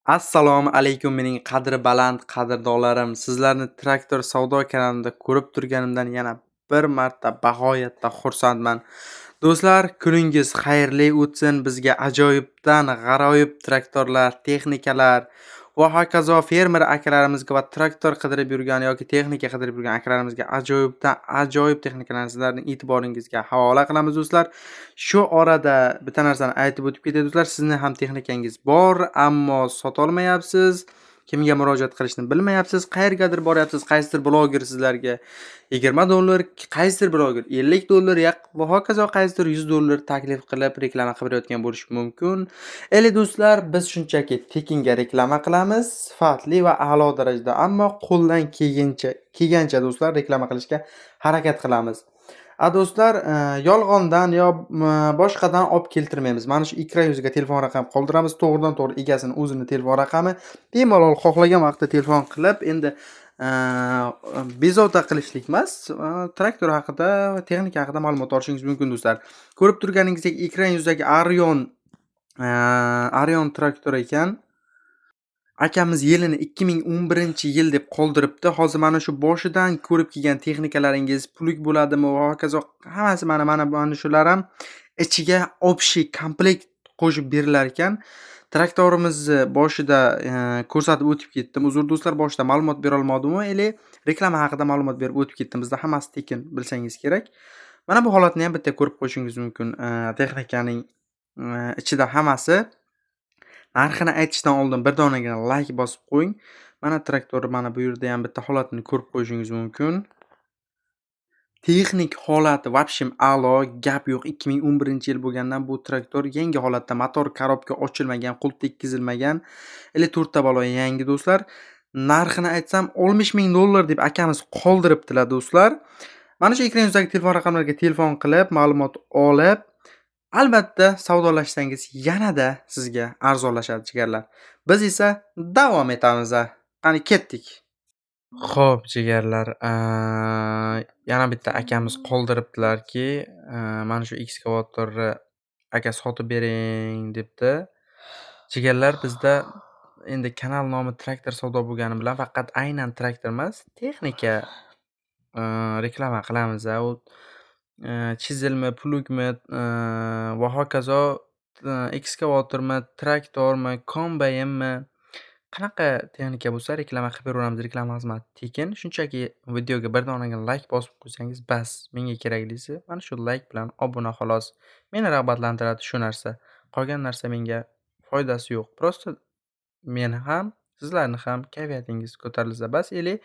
Assalomu alaykum mening qadri baland qadrdonlarim. Sizlarni Traktor savdo kanalimda ko'rib turganimdan yana bir marta bag'oyatda xursandman. Do'stlar, kuningiz xayrli o'tsin. Bizga ajoyibdan g'aroyib traktorlar, texnikalar va hokazo fermer akalarimizga va traktor qidirib yurgan yoki texnika qidirib yurgan akalarimizga ajoyibdan ajoyib texnikalarni sizlarning e'tiboringizga havola qilamiz do'stlar. Shu orada bitta narsani aytib o'tib ketay do'stlar, sizni ham texnikangiz bor, ammo sotolmayapsiz, kimga murojaat qilishni bilmayapsiz, qayergadir boryapsiz, qaysidir bloger sizlarga $20, qaysidir bloger $50 va hokazo qaysidir $100 taklif qilib reklama qilib berayotgan bo'lishi mumkin. Endi do'stlar, biz shunchaki tekinga reklama qilamiz, sifatli va a'lo darajada, ammo qo'ldan kelgancha do'stlar reklama qilishga harakat qilamiz. Do'stlar, yolg'ondan yo boshqadan olib keltirmaymiz. Mana shu ekran yuziga telefon raqam qoldiramiz. To'g'ridan to'g'ri egasini o'zini telefon raqami. Bemalol xohlagan vaqtda telefon qilib, endi bezovta qilishlik emas, traktor haqida va texnika haqida ma'lumot olishingiz mumkin do'stlar. Ko'rib turganingizdek ekran yuzidagi Arion traktor ekan. Akamiz yilini 2011-yil deb qoldiribdi. Hozir mana shu boshidan ko'rib kelgan texnikalaringiz puluk bo'ladimi va hokazo hammasi mana shular ham ichiga общий komplekt qo'shib berilar ekan. Traktorimizni boshida ko'rsatib o'tib ketdim. Uzr do'stlar, boshida ma'lumot bera olmadim-u, или reklama haqida ma'lumot berib o'tib ketdim. Bizda hammasi tekin, bilsangiz kerak. Mana bu holatni ham bitta ko'rib qo'yishingiz mumkin. Texnikaning ichida hammasi. Narxini aytishdan oldin bir donagina like bosib qo'ying. Mana traktor, mana bu yerda ham bitta holatini ko'rib qo'yishingiz mumkin. Texnik holati вообще a'lo, gap yo'q. 2011-yil bo'lgandan bu traktor yangi holatda, motor korobka ochilmagan, qulf tekkizilmagan. 54 ta balo yangi do'stlar. Narxini aytsam $60,000 deb akamiz qoldiribdilar do'stlar. Mana shu ekran yuzidagi telefon raqamlariga telefon qilib, ma'lumot olib, albatta savdolashsangiz yanada sizga arzonlashadi jigarlar. Biz esa davom etamiz. Qani ketdik. Xo'p jigarlar, yana bitta akamiz qoldiribdilarki, mana shu ekskavatorni aka sotib bering debdi. Jigarlar, bizda endi kanal nomi Traktor savdo bo'lgani bilan faqat aynan traktor emas, texnika reklama qilamiz. U chizelmi, plugmi va hokazo ekskavatormi, traktormi, kombaynmi, qanaqa texnika bo'lsa reklama qilib beraveramiz. Reklama xizmati tekin. Shunchaki videoga bir donagina like bosib qo'ysangiz bas. Menga keraklisi mana shu like bilan obuna xolos. Meni rag'batlantiradi shu narsa. Qolgan narsa menga foydasi yo'q. Просто meni ham, sizlarni ham kayfiyatingiz ko'tarilsa bas, или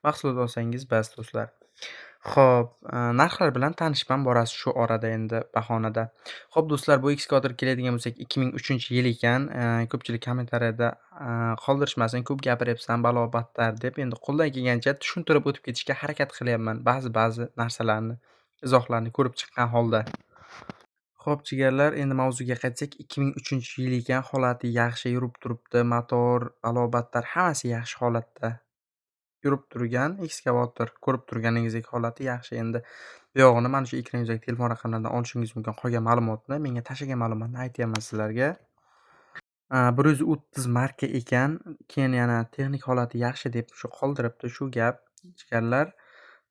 mahsulot olsangiz bas do'stlar. Xo'p, narxlar bilan tanishib ham borasiz shu orada endi bahonada. Xo'p do'stlar, bu ekskavator keladigan bo'lsak 2003-yil ekan. Ko'pchilik kommentariyada qoldirishmasin, ko'p gapiryapsan, balo battar deb. Endi qo'ldan kelgancha tushuntirib o'tib ketishga harakat qilyapman ba'zi-ba'zi narsalarni, izohlarni ko'rib chiqqan holda. Xo'p jigarlar, endi mavzuga qaytsak, 2003-yil ekan, holati yaxshi yurib turibdi, motor, balo battar hammasi yaxshi holatda. Yurib turgan ekskavator, ko'rib turganingizdek holati yaxshi. Endi buyog'ini mana shu ekran yuzidagi telefon raqamlaridan olishingiz mumkin. Qolgan ma'lumotni, menga tashlagan ma'lumotni aytyapman sizlarga. 130 marka ekan. Keyin yana texnik holati yaxshi deb shu qoldiribdi shu gap jigarlar.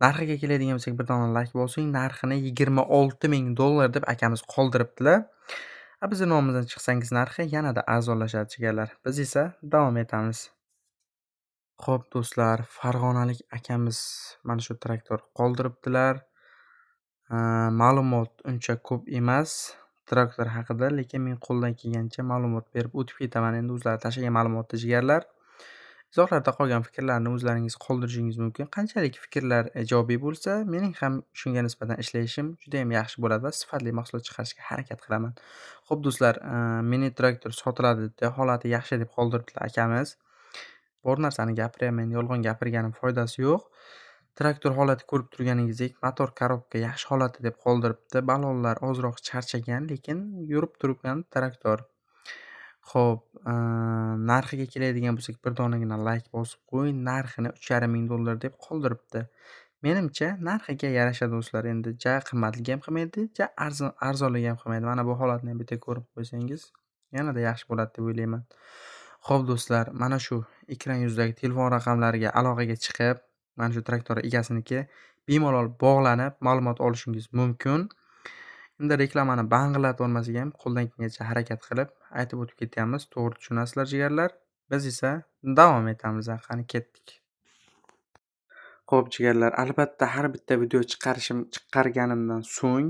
Narxiga keladigan bo'lsak, bir dona like bosing. Narxini $26,000 deb akamiz qoldiribdilar. Bizni nomimizdan chiqsangiz narxi yanada arzonlashadi jigarlar. Biz esa davom etamiz. Xo'p do'stlar, farg'onalik akamiz mana shu traktor qoldiribdilar. Ma'lumot uncha ko'p emas traktor haqida, lekin men qo'ldan kelgancha ma'lumot berib o'tib ketaman. Endi o'zlari tashlagan ma'lumotni jigarlar. Izohlarda qolgan fikrlarni o'zlaringiz qoldirishingiz mumkin. Qanchalik fikrlar ijobiy bo'lsa, mening ham shunga nisbatan ishlashim juda ham yaxshi bo'ladi va sifatli mahsulot chiqarishga harakat qilaman. Xo'p do'stlar, mini traktor sotiladi debdi, holati yaxshi deb qoldiribdilar akamiz. Bor narsani gapiryapman, yolg'on gapirganim foydasi yo'q. Traktor holati ko'rib turganingizdek, motor korobka yaxshi holatda deb qoldiribdi. Balonlar ozroq charchagan, lekin yurib turgan traktor. Xo'p, narxiga keladigan bo'lsak, bir donagina like bosib qo'ying. Narxini $3,500 deb qoldiribdi. Menimcha, narxiga yarasha do'stlar. Endi ja qimmatligi ham qilmaydi, ja arzonligi ham qilmaydi. Mana bu holatni ham bitta ko'rib qo'ysangiz yanada yaxshi bo'ladi deb o'ylayman. Xo'p do'stlar, mana shu ekran yuzidagi telefon raqamlariga aloqaga chiqib, mana shu traktor egasiniki bemalol bog'lanib ma'lumot olishingiz mumkin. Endi reklamani bang'illatib olmasak ham qo'ldan kelgancha harakat qilib aytib o'tib ketyapmiz. To'g'ri tushunasizlar jigarlar. Biz esa davom etamiz. Qani ketdik. Xo'p jigarlar, albatta har bitta video chiqarganimdan so'ng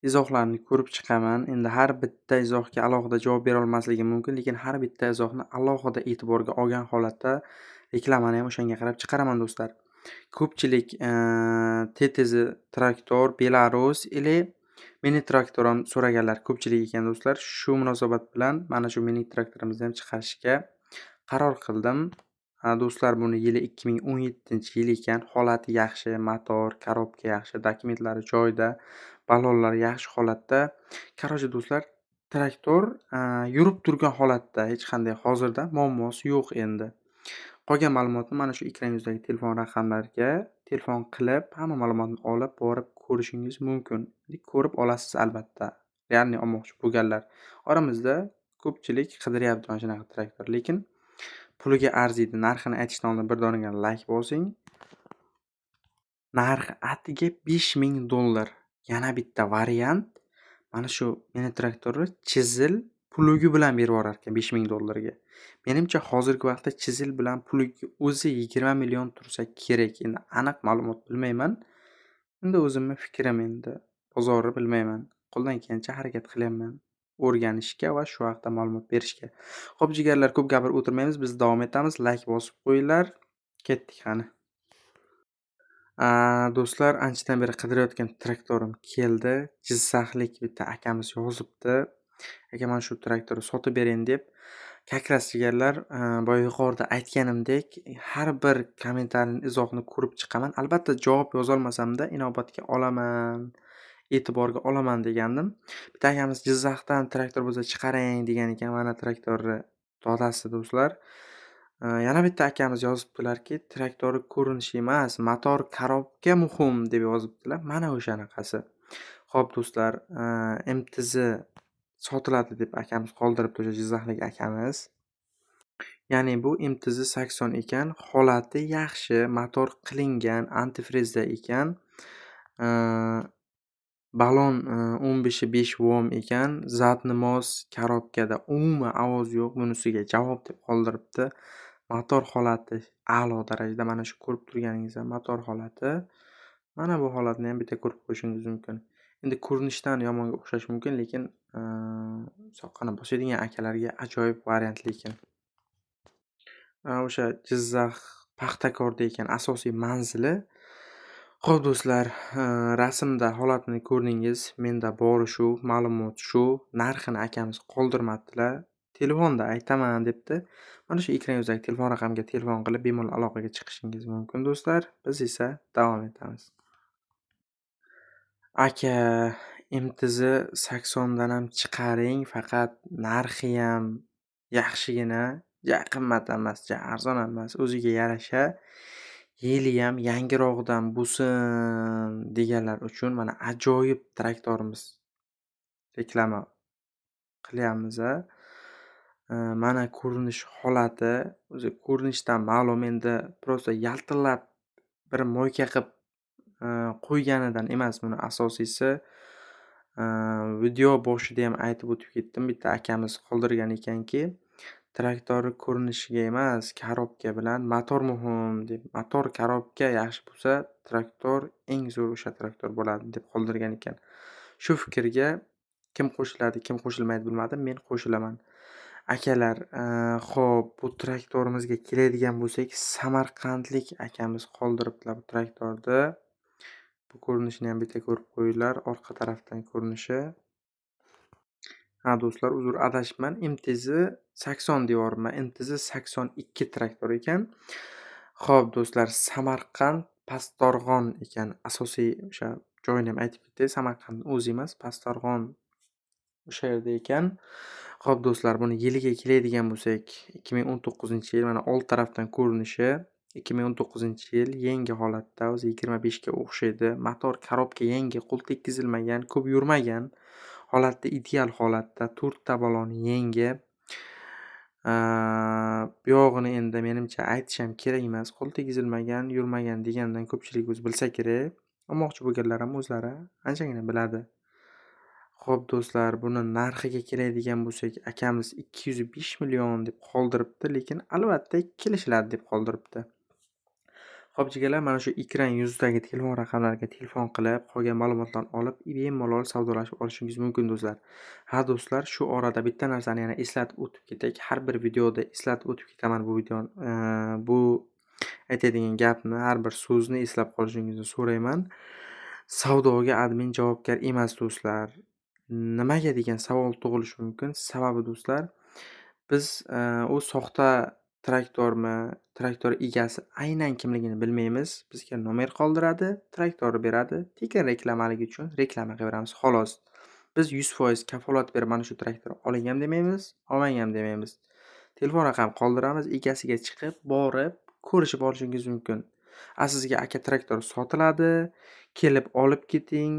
izohlarni ko'rib chiqaman. Endi har bitta izohga alohida javob bera olmasligim mumkin, lekin har bitta izohni alohida e'tiborga olgan holatda reklamani ham o'shanga qarab chiqaraman do'stlar. Ko'pchilik TTZ traktor, Belarus ili mini traktor ham so'raganlar ko'pchilik ekan do'stlar. Shu munosabat bilan mana shu mini traktorimizni ham chiqarishga qaror qildim. Do'stlar, buni yili 2017-yil ekan, holati yaxshi, motor, korobka yaxshi, dokumentlari joyida, ballonlar yaxshi holatda. Короче do'stlar, traktor yurib turgan holatda, hech qanday hozirda muammosi yo'q endi. Qolgan ma'lumotni mana shu ekran yuzidagi telefon raqamlariga telefon qilib, hamma ma'lumotni olib, borib ko'rishingiz mumkin. Ko'rib olasiz albatta. Realniy olmoqchi bo'lganlar. Oramizda ko'pchilik qidiryapti mana shunaqa traktor, lekin puliga arziydi. Narxini aytishdan oldin bir donagina like bosing. Narxi atiga $5000. Yana bitta variant. Mana shu mini traktorni chizil plugi bilan berib yuborar ekan $5000 ga. Menimcha hozirgi vaqtda chizil bilan plugi o'zi 20 million tursa kerak. Endi aniq ma'lumot bilmayman. Endi o'zimning fikrim, endi bozorni bilmayman. Qo'ldan kelgancha harakat qilyapman o'rganishga va shu haqda ma'lumot berishga. Xo'p jigarlar, ko'p gapirib o'tirmaymiz, biz davom etamiz. Like bosib qo'yinglar. Ketdik qani. Do'stlar, anchadan beri qidirayotgan traktorim keldi. Jizzaxlik bitta akamiz yozibdi. Aka, mana shu traktorni sotib bering deb. Как раз jigarlar, boya yuqorida aytganimdek, har bir kommentariyni, izohni ko'rib chiqaman. Albatta javob yozolmasam-da inobatga olaman, e'tiborga olaman degandim. Bitta akamiz Jizzaxdan traktor bo'lsa chiqaring degan ekan. Mana traktorni dodasi do'stlar. Yana bitta akamiz yozibdilarki, traktorni ko'rinishi emas, motor, korobka muhim deb yozibdilar. Mana o'shanaqasi. Xo'p do'stlar, MTZ sotiladi deb akamiz qoldiribdi, o'sha jizzaxlik akamiz. Ya'ni bu MTZ 80 ekan, holati yaxshi, motor qilingan, antifrezda ekan. Balon 15.5 vom ekan, zadni mos, korobkada umuman ovoz yo'q, bunisiga javob deb qoldiribdi. Motor holati a'lo darajada, mana shu ko'rib turganingiz motor holati. Mana bu holatni ham bitta ko'rib qo'yishingiz mumkin. Endi ko'rinishdan yomonga o'xshashi mumkin, lekin soqqani bosadigan akalarga ajoyib variant lekin. O'sha Jizzax Paxtakorda ekan asosiy manzili. Xo'p do'stlar, rasmda holatini ko'rdingiz. Menda bori shu, ma'lumot shu. Narxini akamiz qoldirmabdilar. Telefonda aytaman debdi. Mana shu ekran yuzidagi telefon raqamiga telefon qilib bemalol aloqaga chiqishingiz mumkin do'stlar. Biz esa davom etamiz. Aka, MTZ 80 dan ham chiqaring, faqat narxi ham yaxshigina, ja qimmat emas, ja arzon emas, o'ziga yarasha. Yili ham yangirog'idan bo'lsin deganlar uchun mana ajoyib traktorimiz reklama qilyapmiz. Mana ko'rinish holati, o'zi ko'rinishdan ma'lum, endi просто yaltillab bir moyka qilib qo'yganidan emas buni asosiysi. Video boshida ham aytib o'tib ketdim, bitta akamiz qoldirgan ekanki, traktorni ko'rinishiga emas, korobka bilan motor muhim deb. Motor, korobka yaxshi bo'lsa, traktor eng zo'r o'sha traktor bo'ladi deb qoldirgan ekan. Shu fikrga kim qo'shiladi, kim qo'shilmaydi bilmadim, men qo'shilaman. Akalar, xo'p, bu traktorimizga keladigan bo'lsak, samarqandlik akamiz qoldiribdilar bu traktorni. Bu ko'rinishini ham bitta ko'rib qo'yinglar, orqa tarafdan ko'rinishi. Ha do'stlar, uzr, adashibman. MTZ 80 deyorman. MTZ 82 traktor ekan. Xo'p do'stlar, Samarqand Pastdarg'om ekan. Asosiy o'sha joyini ham aytib ketdik. Samarqand o'zi emas, Pastdarg'om o'sha yerda ekan. Xo'p do'stlar, buni yiliga keladigan bo'lsak, 2019-yil, mana old tarafdan ko'rinishi. 2019-yil yangi holatda, o'zi 25 ga o'xshaydi. Motor, korobka yangi, qo'l tekkizilmagan, ko'p yurmagan. Holatda, ideal holatda, 4 ta balon yangi. Buyog'ini endi menimcha aytish ham kerak emas. Qo'l tegizilmagan, yurmagan degandan ko'pchilik o'zi bilsa kerak. Olmoqchi bo'lganlar ham o'zlari anchagina biladi. Xo'p do'stlar, buni narxiga keladigan bo'lsak, akamiz 205 million deb qoldiribdi, lekin albatta kelishiladi deb qoldiribdi. Xo'p jigarlar, mana shu ekran yuzidagi telefon raqamlariga telefon qilib, qolgan ma'lumotlarni olib, bemalol savdolashib olishingiz mumkin do'stlar. Ha do'stlar, shu orada bitta narsani yana eslatib o'tib ketay. Har bir videoda eslatib o'tib ketaman bu videoni, bu aytadigan gapni, har bir so'zni eslab qolishingizni so'rayman. Savdoga admin javobgar emas do'stlar. Nimaga degan savol tug'ilishi mumkin. Sababi do'stlar, biz u soxta traktormi, traktor egasi aynan kimligini bilmaymiz. Bizga nomer qoldiradi, traktorni beradi, tekin reklamaligi uchun reklama qilib beramiz xolos. Biz 100% kafolat berib mana shu traktor oling ham demaymiz, olmang ham demaymiz. Telefon raqam qoldiramiz, egasiga chiqib, borib ko'rishib olishingiz mumkin. A sizga aka traktor sotiladi, kelib olib keting,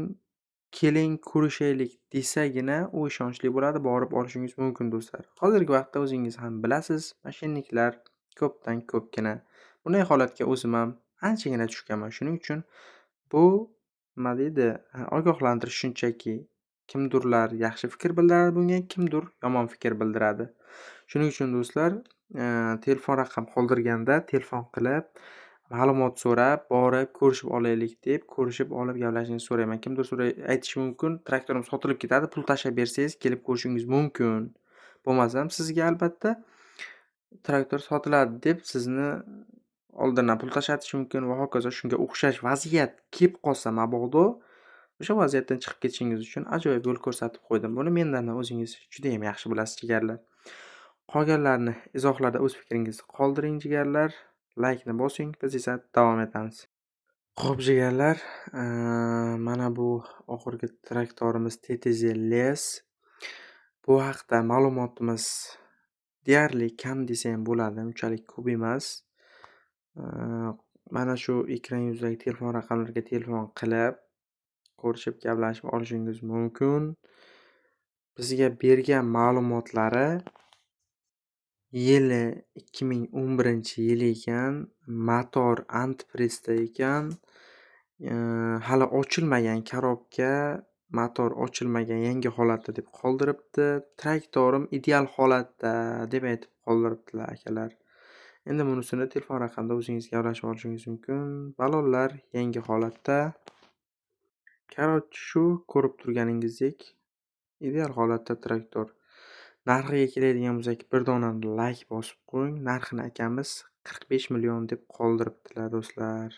keling ko'rishaylik desagina u ishonchli bo'ladi, borib olishingiz mumkin do'stlar. Hozirgi vaqtda o'zingiz ham bilasiz, mashinniklar ko'pdan ko'pgina. Bunday holatga o'zim ham anchagina tushganman. Shuning uchun bu nima deydi, ogohlantirish shunchaki. Kimdirlar yaxshi fikr bildiradi bunga, kimdir yomon fikr bildiradi. Shuning uchun do'stlar, telefon raqam qoldirganda telefon qilib, ma'lumot so'rab, borib ko'rishib olaylik deb, ko'rishib olib gaplashishingizni so'rayman. Kimdir aytishi mumkin, traktorim sotilib ketadi, pul tashlab bersangiz kelib ko'rishingiz mumkin. Bo'lmasam sizga albatta traktor sotiladi deb sizni oldindan pul tashlatish mumkin va hokazo. Shunga o'xshash vaziyat kelib qolsa mabodo, o'sha vaziyatdan chiqib ketishingiz uchun ajoyib yo'l ko'rsatib qo'ydim. Buni mendan o'zingiz juda ham yaxshi bilasiz jigarlar. Qolganlarni izohlarda o'z fikringizni qoldiring jigarlar. Laykni bosing, biz esa davom etamiz. Xo'p jigarlar, mana bu oxirgi traktorimiz TTZ Les. Bu haqda ma'lumotimiz deyarli kam desa ham bo'ladi, unchalik ko'p emas. Mana shu ekran yuzidagi telefon raqamlariga telefon qilib, ko'rishib gaplashib olishingiz mumkin. Bizga bergan ma'lumotlari yili 2011-yil ekan, motor antipressda ekan, hali ochilmagan korobka, motor ochilmagan yangi holatda deb qoldiribdi. Traktorim ideal holatda deb aytib qoldiribdilar akalar. Endi bunisini telefon raqamida o'zingiz gaplashib olishingiz mumkin. Balonlar yangi holatda. Karochi shu ko'rib turganingizdek ideal holatda traktor. Narxiga keladigan bo'lsak, bir dona layk bosib qo'ying. Narxini akamiz 45 million deb qoldiribdilar do'stlar.